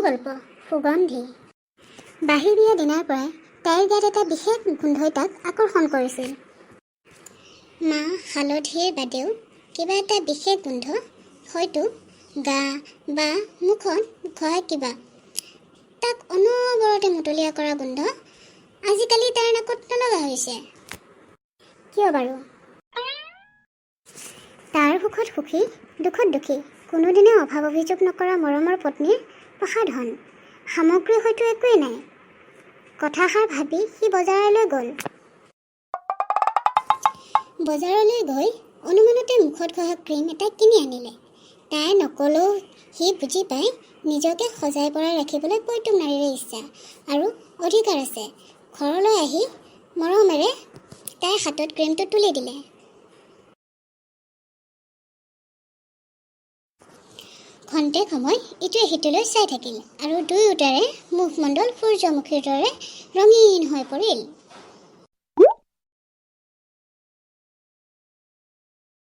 অণুগল্প সুগন্ধি। বাঁহী বিয়া দিনাৰ পৰাই তাইৰ গাত এটা বিশেষ গোন্ধই তাক আকৰ্ষণ কৰিছিল। মাহ হালধিৰ বাদেও কিবা এটা বিশেষ গোন্ধ, হয়তো গা বা মুখত ঘঁহা কিবা, তাক অনবৰতে মতলীয়া কৰা গোন্ধ আজিকালি তাৰ নাকত নলগা হৈছে। কিয় বাৰু? তাৰ সুখত সুখী, দুখত দুখী, কোনোদিনে অভাৱ অভিযোগ নকৰা মৰমৰ পত্নীৰ প্ৰসাধন সামগ্ৰী হয়তো একোৱেই নাই। কথাষাৰ ভাবি সি বজাৰলৈ গ'ল। বজাৰলৈ গৈ অনুমানতে মুখত ঘঁহা ক্ৰীম এটা কিনি আনিলে। তাই নক'লেও সি বুজি পাই, নিজকে সজাই পৰাই ৰাখিবলৈ প্ৰত্যেক নাৰীৰে ইচ্ছা আৰু অধিকাৰ আছে। ঘৰলৈ আহি মৰমেৰে তাইৰ হাতত ক্ৰীমটো তুলি দিলে। খন্তেক সময় ইটোৱে সিটোলৈ চাই থাকিল আৰু দুয়োটাৰে মুখমণ্ডল সূৰ্যমুখীৰ দৰে ৰঙীন হৈ পৰিল।